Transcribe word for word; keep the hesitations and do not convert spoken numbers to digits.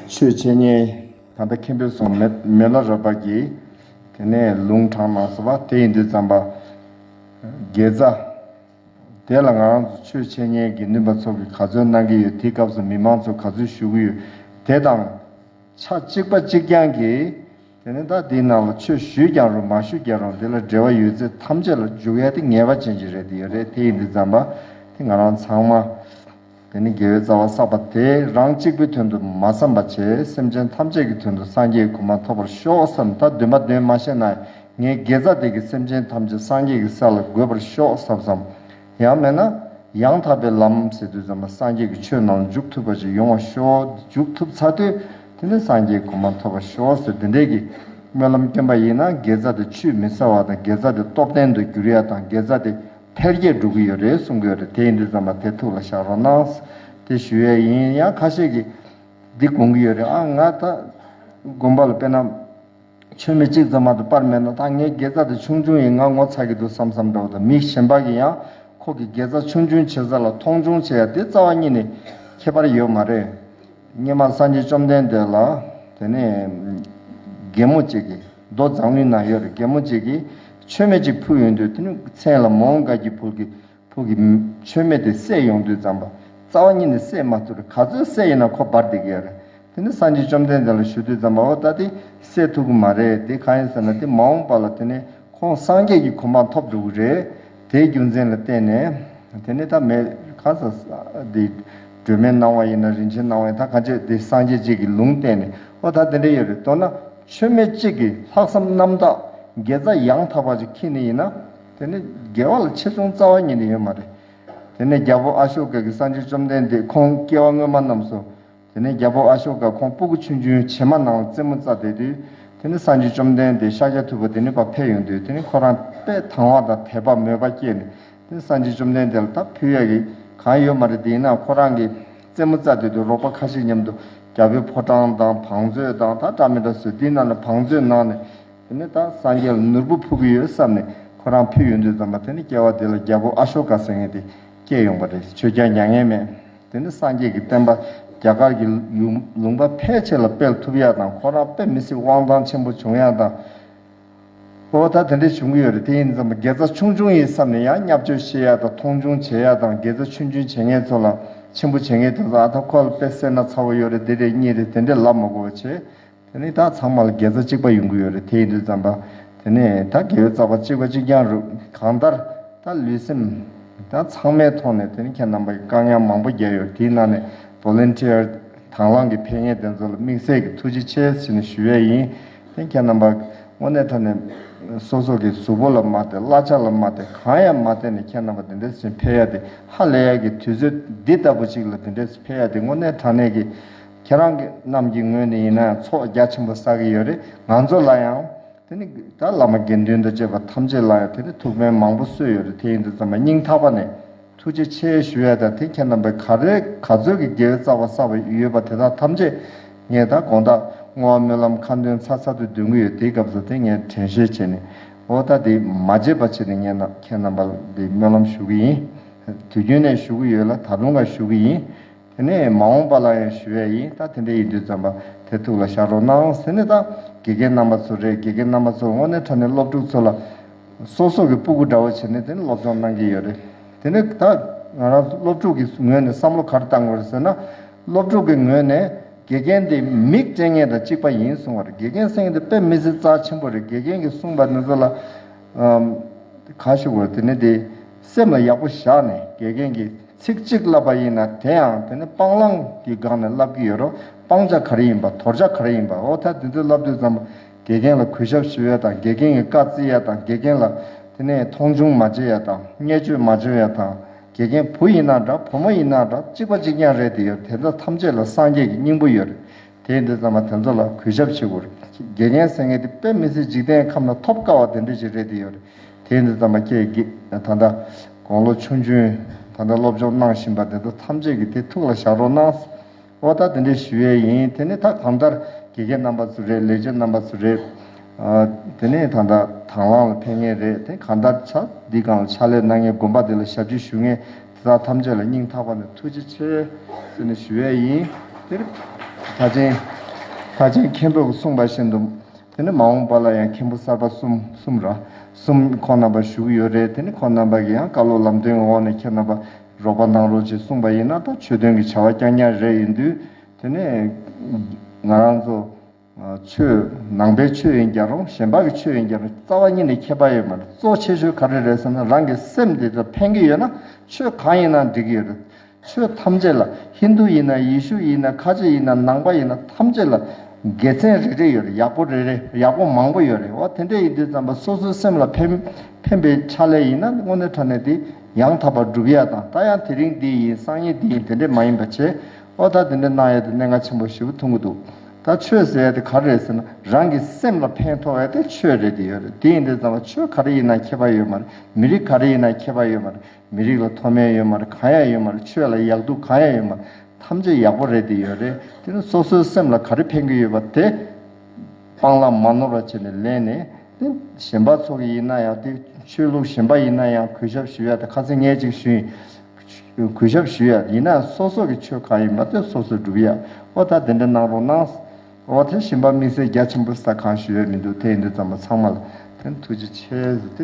ཆོས་འཆད་ཉན་ད་ལྟ་མཁན་པོའི་གསུང་མེ་མེ་ལ་རས་པ་གིས་དེ་ནས་ལུང་དྲངས་གནང་སོང་བ། དེ་ཡིན་དུས་ཙམ་པ་དགེ་རྩ་དེ་ལ་ང་རང་ཚོ་ཆོས་འཆད་ཉན་གྱི་སྣུན་པ་ཚོ་གིས་ག་ཚོད་གནང་གི་ཡོད། དེའི་སྐབས་སུ་མི་མང་ཚོ་ག་ཚོད་ཞུ་གི་ཡོད། དེ་དང་ཆ་གཅིག་པ་གཅིག་རྐྱང་གིས། དེ་ནས་ད་འདིའི་ནང་ལ་ཆོས་ཞུས་ཀྱང་རུང་མ་ཞུས་ཀྱང་རུང་དེ་ལ་འབྲེལ་བ་ཡོད་ཚད་ཐམས་ཅད་ལ་འཇུག་ཡ་དེ་ངེས་པ་ཅན་ཅིག་རེད། དེ་ཡོད་རེད། དེ་ཡིན་དུས་ཙམ་པ་དེ་ང་རང་ཚང་མ་དེ་ནི་དགེ་བའི་རྩ་བ་བསགས་པ་དེ་རང་གཅིག་པུའི་དོན་དུ་མ་བསམ་པ་བྱས། སེམས་ཅན་ཐམས་ཅད་ཀྱི་དོན་དུ་སངས་རྒྱས་ཀྱི་གོ་འཕང་ཐོབ་པར་ཤོག་བསམ། ད་འདོན་པ་འདོན་མ་ཤེས་ན་ངའི་དགེ་རྩ་དེ་གིས་སེམས་ཅན་ཐམས་ཅད་སངས་རྒྱས་ཀྱི་ས་ལ་འགོད་པར་ཤོག་བསམ་བསམ། ཡང་མིན་ན་ཡང་དག་པའི་ལམ་ཟེར་དུས་ཙམ་པ་སངས་རྒྱས་ཀྱི་ཆོས་ནང་འཇུག་ཐུབ་པ་ཞིག་ཡོང་བར་ཤོག་འཇུག་ཐུབ་ཚར་དུས་དེ་ནི་སངས་རྒྱས་གོ་འཕང་ཐོབ་པར་ཤོག་ཟེར་དེ་འདྲས་ཀྱི་སྨོན་ལམ་བསྐྱོན་པ་ཡིན་ན། དགེ་རྩ་དེ་ཆུད་མི་ཟ་བ་དང་། དགེ་རྩ་དེ་སྟོབས་ལྡན་དུ་འགྱུར་ཡ་དང་། དགེ་རྩ་དེ་འཕེལ་རྒྱས་འགྲོ་གི་ཡོད་རེད་གསུང་གི་ཡོད་རེད། དེ་ཡིན་དུས་ཙམ་པ་དེ་ཐུགས་ལ་བཞག་རོགས་གནང་། དེ་ཞུ་ཡས་ཡིན། ཡང་ཁ་ཤས་ཀྱིས་འདི་དགོངས་ཀྱི་ཡོད་རེད། ཨ་ང་ད་དགོན་པ་ལ་དཔེར་ན། མཆོད་མེ་གཅིག་ཙམ་མ་གཏོགས་སྤར་མེད་ན། ད་ངའི་དགེ་རྩ་དེ་ཆུང་ཆུང་ཡིན། ང་ངོ་ཚ་གི་འདུག་བསམ་བསམ་འདྲ་བོ་དང་། མི་གཞན་པ་གིས་ཡང་ཁོ་གི་དགེ་རྩ་ཆུང་ཆུང་བྱེད་ས་ལ་མཐོང་ཆུང་བྱེད་ཡ་དེ་རྩ་བ་ཉིད་ནས་ཁྱད་པར་ཡོད་མ་རེད། སྔོན་མ་སངས་རྒྱས་བཅོམ་ལྡན་འདས་ལ་དེ་ནས་རྒན་མོ་གཅིག་གིས། མདོ་མཛངས་བླུན་ན་ཡོད་རེད། རྒན་མོ་གཅིག་གིས་མཆོད་མེ་གཅིག་ཕུལ་ཡོང་དུས། དེ་ནི་མཚན་ལ་མོའུ་འགལ་གྱི་བུ་གི་ཕུག་གི་མཆོད་མེ་དེ་བསད་ཡོང་དུས་ཙམ་པ་རྩ་བ་ཉིད་ནས་བསད་མ་ཐུབ་རེད། ག་ཚོད་བསད་ཡིན་ན་ཁོ་འབར་བསྡད་ཀྱི་ཡོད་རེད། དེ་ནི་སངས་རྒྱས་བཅོམ་ལྡན་འདས་ལ་ཞུ་དུས་ཙམ་པ། འོ་ད་དེ་བསད་ཐུབ་ཀྱི་མ་རེད། དེ་གང་ཡིན་ཟེར་ན། དེ་མ་འོངས་པ་ལ་དེ་ནས་ཁོང་སངས་རྒྱས་ཀྱི་གོ་འཕང་ཐོབ་འགྲོ་གི་རེད། དེའི་རྒྱུ་མཚན་ལ་བརྟེན་ནས་དེ་ནི་ད་མེ་ག་ས་དེ་སྒྲོན་མེའི་སྣང་བ་ཡིན་ན། རིན་ཆེན་སྣང་བ་ཡིན་ན། ད་གང་ཅི་དེ་སངས་རྒྱས་གཅིག་གི་ལུང་བསྟན་ནས། འོ་ད་དེ་འདྲ་ཡོད་རེད། མདོར་ན། མཆོད་མེ་གཅིག་གིས་ལྷག་བསམ་རྣམ་དག་དགེ་རྩ་ཡང་དག་པ་ཅིག་འཁྱེར་ནས་ཡིན་ན། དེ་ནི་དགེ་བ་ལ་ཆེ་ཆུང་རྩ་བ་ཉིད་ནས་ཡོད་མ་རེད། དེ་ནས་རྒྱལ་པོ་ཨ་ཤོ་ཀ་གིས་སངས་རྒྱས་བཅོམ་ལྡན་འདས་ཁོང་སྐྱེ་བ་སྔོན་མ་རྣམས་སུ། དེ་ནས་རྒྱལ་པོ་ཨ་ཤོ་ཀ་ཁོང་སྤུ་གུ་ཆུང་ཆུང་བྱེ་མ་ནང་ལ་རྩེད་མོ་རྩེ་བསྡད་དུས། དེ་ནི་སངས་རྒྱས་བཅོམ་ལྡན་འདས་ཤཱཀྱ་ཐུབ་པ་དེ་ནི་ཕར་ཕེབས་ཡོང་དུས། དེ་ནི་ཁོ་རང་དཔེ་དང་བ་དང་དད་པ་མོས་པ་སྐྱེས་ནས། དེ་སངས་རྒྱས་བཅོམ་ལྡན་འདས་ལ་ད་ཕུལ་ཡ་གི་གང་ཡོད་མ་རེད། དེ་ཡིན་ན་ཁོ་རང་གིས་རྩེད་མོ་རྩེ་དུས་དུ་རོགས་པ་ཁ་ཤས་མཉམ་དུ་རྒྱལ་པོའི་ཕོ་བྲང་དང་བང་མཛོད་དང་། ད་འདྲ་མི་འདྲ་བཟོས། དེའི་ནང་ནས་བང་མཛོད་ནང་ནས་དེ་ནས་ད་སངས་རྒྱས་ལ་ནོར་བུ་ཕུལ་གྱི་ཡོད་བསམ་ནས་ཁོ་རང་ཕུལ་ཡོང་དུས་ཙམ་པ། དེ་ནས་སྐྱེ་བ་དེ་ལ་རྒྱལ་པོ་ཨ་ཤོ་ཀ་ཟེར་མཁན་དེ་སྐྱེས་ཡོང་བ་རེད། ཆོས་རྒྱལ་མྱ་ངན་མེད། དེ་ནི་སངས་རྒྱས་ཀྱི་བསྟན་པ་རྒྱ་གར་གྱི་ལུང་ལུང་པ་ཕལ་ཆེར་ལ་སྤེལ་ཐུབ་ཡ་དང་། ཁོ་རང་དཔེ་མི་སྲིད་དབང་ཐང་ཆེན་པོ་བྱུང་ཡ་དང་། ཨོ་ད་དེ་འདྲ་བྱུང་གི་ཡོད་རེད། དེ་ཡིན་ཙམ་པ་དགེ་རྩ་ཆུང་ཆུང་ཡིན་བསམ་ནས་ཡང་བརྙས་བཅོས་བྱེད་ཡ་དང་། མཐོང་ཆུང་བྱེད་ཡ་དང་། དགེ་རྩ་ཆུང་ཆུང་བྱེད་མཁན་ཚོ་ལ་ཆེན་པོ་བྱེད་མཁན་དེ་ཚོ། ཨ་ད་ཁོ་ལ་དཔེ་བསད་ན་ཚ་བོ་ཡོད་རེད། དེ་རེད་གཉིས་རེད། དེ་འདྲ་ལབ་མ་དགོས་པ་བྱས། དེ་ནི་ད་ཚང་མ་ལ་དགེ་རྩ་གཅིག་པ་ཡོང་གི་ཡོད་རེད། དེ་ཡིན་དུས་ཙམ་པ་དེ་ནི་ད་དགེ་བའི་རྩ་བ་གཅིག་པ་གཅིག་རྐྱང་རུ། གང་ལྟར་ད་ལུས་སེམས་ད་ཚང་མའི་ཐོག་ནས་དེ་ནི་ཁྱེད་རྣམ་པ་ཡིས་དཀའ་ངལ་མང་པོ་བརྒྱབ་ཡོད། དེའི་ནང་ནས་ཝོ་ལན་ཊི་ཡར་དང་བླངས་ཀྱིས་ཕེབས་མཁན་དེ་ཚོ་ལ་དམིགས་བསལ་གྱི་ཐུགས་རྗེ་ཆེ་ཟེར་ནས་ཞུ་ཡས་ཡིན། དེ་ཁྱེད་རྣམ་པ་དངོས་གནས་དྲང་གནས་སོ་སོ་གི་གཟུགས་པོ་ལ་མ་བལྟས། གླ་ཆ་ལ་མ་བལྟས། གང་ཡང་མ་བལྟས་ནས་ཁྱེད་རྣམ་པ་དེ་འདྲ་ཞིག་ཕེབས་ཡ་དེ་ཧ་ལས་ཡ་གི། དུས་ཚོད་འདི་ལྟ་བུ་ཅིག་ལ་དེ་འདྲ་ཞིག་ཕེབས་ཡ་དེ་དངོས་གནས་དྲང་གནས་ཀྱི་ཁྱེད་རང་གི་རྣམས་ཀྱི་ངོས་ནས་ཡིན་ན་ཡང་ཚོགས་རྒྱ་ཆེན་པོ་བསགས་ཀྱི་ཡོད་རེད། ང་ཚོ་ལ་ཡང་དེ་ནི་ད་བླ་མ་དགེ་འདུན་དང་བཅས་པ་ཐམས་ཅད་ལ་ཡང་དེ་ནི་ཐུགས་ཕན་མང་པོ་གསོས་ཡོད་རེད། དེ་ཡིན་དུས་ཙམ་པ་སྙིང་ཐག་པ་ནས་ཐུགས་རྗེ་ཆེ་ཞུ་ཡ་དང་། དེ་ཁྱེད་རྣམ་པས་ག་རེ་ག་ཚོད་ཀྱི་དགེ་བའི་རྩ་བ་བསགས་པ་ཡོད་པ་དེ་དག་ཐམས་ཅད་ངས་ད་དགོང་དག་བསྔོ་བ་སྨོན་ལམ་ཁ་འདོན་ཚར་ཚར་དུ་འདོན་གྱི་ཡོད། དེའི་སྐབས་སུ་དེ་ངས་དྲན་ཤེས་བྱས་ནས། འོ་ད་དེ་མ་བརྗེད་པ་བྱས་ནས་ངས་ན་ཁྱེད་རྣམ་པ་ལ་དེ་སྨོན་ལམ་ཞུ་གི་ཡིན། དུས་རྒྱུན་ནས་ཞུ་གི་ཡོད་ལ་ད་དུང་ཀ་ཞུ་གི་ཡིན། དེ་ནས་མ་འོངས་པ་ལ་ཡང་ཞུ་ཡས་ཡིན། ད་དེ་འདྲ་ཡིན་དུས་ཙམ་པ་དེ་ཐུགས་ལ་བཞག་རོགས་གནང་ཟེར་ནས། ད་དགེ་རྒན་རྣམ་པ་ཚོ་རེད། དགེ་རྒན་རྣམ་པ་ཚོ་དངོས་གནས་དྲང་གནས་སློབ་ཕྲུག་ཚོ་ལ་སོ་སོ་གི་སྤུ་གུ་འདྲ་བོ་བྱས་ནས་དེ་ནས་སློབ་སྦྱོང་གནང་གི་ཡོད་རེད། དེ་ནས་ད་ང་རང་སློབ་ཕྲུག་གི་ངོས་ནས་བསམ་བློ་ག་རེ་བཏང་དགོས་རེད་ཟེར་ན། སློབ་ཕྲུག་གི་ངོས་ནས་དགེ་རྒན་དེ་མིག་སྤྲད་མཁན་དང་གཅིག་པ་ཡིན་གསུང་བ་རེད། དགེ་རྒན་ཟེར་མཁན་དེ་དཔེ་མི་སྲིད་རྩ་ཆེན་པོ་རེད། དགེ་རྒན་གྱིས་གསུངས་པ་འདི་ཚོ་ལ་ཨམ། ག་ཞུ་དགོས་རེད། དེ་ནས་དེ་སེམས་ལ་ཡག་པོ་བཞག་ནས། དགེ་རྒན་གྱིས་ཚིག་གཅིག་བསླབ་པ་ཡིན་ན་དེ་ཡང་དེ་ནི་སྤང་བླང་གི་སྒང་ནས་བསླབ་ཀྱི་ཡོད་རེད། སྤང་བྱ་ག་རེ་ཡིན་པ། དོར་བྱ་ག་རེ་ཡིན་པ། འོ་ད་དེ་ཚོ་བསླབ་དུས་ཙམ་པ་དགེ་རྒན་ལ་གུས་ཞབས་ཞུ་ཡ་དང་། དགེ་རྒན་གྱི་བཀའ་བརྩི་ཡ་དང་། དགེ་རྒན་ལ་དེ་ནས་མཐོང་ཆུང་མ་བྱེད་ཡ་དང་། བརྙས་བཅོས་མ་བྱེད་ཡ་དང་། དགེ་རྒན་བུ་ཡིན་ན་འདྲ་བུ་མོ་ཡིན་ན་འདྲ་གཅིག་པ་གཅིག་རྐྱང་རེད། དེ་ཡོད་དེ་ཚོ་ཐམས་ཅད་ལ་སངས་རྒྱས་ཀྱི་སྙིང་པོ་ཡོད་རེད། དེ་ཡིན་དུས་ཙམ་པ་དེ་ཚོ་ལ་གུས་ཞབས་བྱེད་དགོས་རེད། དགེ་རྒན་ཟེར་མཁན་དེ་དཔེ་མི་སྲིད་འཇིག་རྟེན་ཁམས་ན་ཐོབ་དཀའ་བ་དེ་འདྲ་ཞིག་རེད། དེ་ཡོད་རེད། དེ་ཡིན་དུས་ཙམ་པ་ཁྱེད་ཀྱིས་ད་ལྟ་དགུང་ལོ་ཆུང་ཆུང་ད་ལྟ་སློབ་སྦྱོང་གནང་བཞིན་པ་དེ་ཚོ་ཐམས་ཅད་ཀྱིས་དེ་ཐུགས་ལ་བཞག་རོགས་གནང་། འོ་ད་དེ་འདྲ་ཞུ་ཡས་ཡིན། དེ་ནས་ད་གང་ལྟར་དགེ་རྒན་རྣམ་པ་ཚོ་རེད། ལས་བྱེད་རྣམ་པ་ཚོ་རེད། ཨ། དེ་ནས་ད་ལྟ་དང་བླངས་ལ་ཕེབས་མཁན་རེད། དེ་གང་ལྟར་ཆ་འདི་སྒང་ལ་ཕྱག་ལས་གནང་མཁན། དགོན་པ་འདི་ལ་ཞབས་ཕྱི་ཞུ་མཁན་དེ་དག་ཐམས་ཅད་ལ་སྙིང་ཐག་པ་ནས་ཐུགས་རྗེ་ཆེ་ཟེར་ནས་ཞུ་ཡས་ཡིན། དེར་ད་ཅན་ ལྷ་ཆེན་མཁན་པོས་གསུངས་པ་བཞིན་དུ། དེ་ནི་མ་འོངས་པ་ལ་ཡང་མཁན་པོ་གསར་པ་གསུམ་གསུམ་ར་གསུམ་ཁོང་རྣམ་པ་བཞུགས་ཡོད་རེད། དེ་ནི་ཁོང་རྣམ་པ་གིས་ཡང་བཀའ་སློབ་ལམ་སྟོན་འོག་ནས་ཁྱེད་རྣམ་པ་རོགས་པ་གནང་རོགས་ཅེས་གསུངས་པ་ཡིན་ན། ད་ཆོས་དོན་གྱི་བྱ་བ་རྐྱང་རྐྱང་རེད། ཡིན་དུས་དེ་ནས་ང་རང་ཚོ་ཆོས་ནང་པའི་ཆོས་ཡིན་ཀྱང་རུང་། གཞན་པ་གི་ཆོས་ཡིན་ཀྱང་རུང་། རྩ་བ་ཉིད་ནས་ཁྱད་པར་ཡོད་མ་རེད། གཙོ་ཆེ་ཤོས་ག་རེ་རེད་ཟེར་ན། རང་གི་སེམས་དེ་ལ་ཕན་གྱི་ཡོད་ན་ཆོས་གང་ཡིན་ན་འགྲིག་གི་ཡོད་རེད། ཆོས་ཐམས་ཅད་ལ། ཧིན་དུ་ཡིན་ན། ཡེ་ཤུ་ཡིན་ན། ཁ་ཆེ་ཡིན་ན། ནང་པ་ཡིན་ན། ཐམས་ཅད་ལ་དགེ་མཚན་རེ་རེ་ཡོད་རེད། ཡག་པོ་རེ་རེ། ཡག་པོ་མང་པོ་ཡོད་རེད། འོ་དེ་འདྲ་ཡིན་དུས་ཙམ་པ་སོ་སོའི་སེམས་ལ་ཕན་ཕན་པའི་ཕྱག་ལས་ཡིན་ན་དངོས་གནས་དྲང་གནས་དེ་ཡང་དག་པར་སྒྲུབ་ཡ་དང་། ད་ཡང་དེ་རིང་འདི་ཡིན། སང་ཉིན་འདི་ཡིན། དེ་འདྲས་མ་ཡིན་པ་བྱས། འོ་ད་དེ་འདྲས་གནང་ཡ་དེ་གནད་འགག་ཆེན་པོ་ཞེ་པོ་མཐོང་གི་འདུག་ད་ཆོས་ཟེར་ཡ་དེ་ག་རེ་རེད་ཟེར་ན། རང་གི་སེམས་ལ་ཕན་ཐོགས་ཡ་དེ་ཆོས་རེད། དེ་ཡོད་རེད། དེ་ཡིན་དུས་ཙམ་པ་ཆོས་ག་རེ་ཡིན་ན་ཁྱད་པར་ཡོད་མ་རེད། མི་རིགས་ག་རེ་ཡིན་ན་ཁྱད་པར་ཡོད་མ་རེད། མི་རིགས་ལ་མཐོ་དམན་ཡོད་མ་རེད། གང་ཡང་ཡོད་མ་རེད། ཆོས་ལ་ཡག་སྡུག་གང་ཡང་ཡོད་མ་རེད། ཐམས་ཅད་ཡག་པོ་རེད། དེ་ཡོད་རེད། དེ་ནི་སོ་སོའི་སེམས་ལ་ག་རེ་ཕན་གྱི་ཡོད་པ་དེ་སྤང་བླང་མ་ནོར་བ་བྱས་ནས་ལེན་ནས། དེ་གཞན་པ་ཚོ་གི་ཡིན་ན་ཡང་། དེ་ཆོས་ལུགས་གཞན་པ་ཡིན་ན་ཡང་གུས་ཞབས་ཞུ་ཡ་དེ། ཁ་སང་ངས་ཅིག་ཞུས་ཡིན། གུས་ཞབས་ཞུ་ཡ་ཡིན་ན་སོ་སོ་གི་ཆོས་གང་ཡིན་པ་དེ་སོ་སོས་སྒྲུབ་ཡ། འོ་ད་དེ་འདྲ་གནང་རོགས་གནང་། འོ་དེ་གཞན་པ་དམིགས་བསལ་རྒྱ་ཆེན་པོ་ས་གང་ཞུ་ཡ་མི་འདུག་དེ་ཡིན་དུས་ཙམ་པ་ཚང་མ་ལ་དེ་ཐུགས་རྗེ་ཆེ་ཟེར། དེ་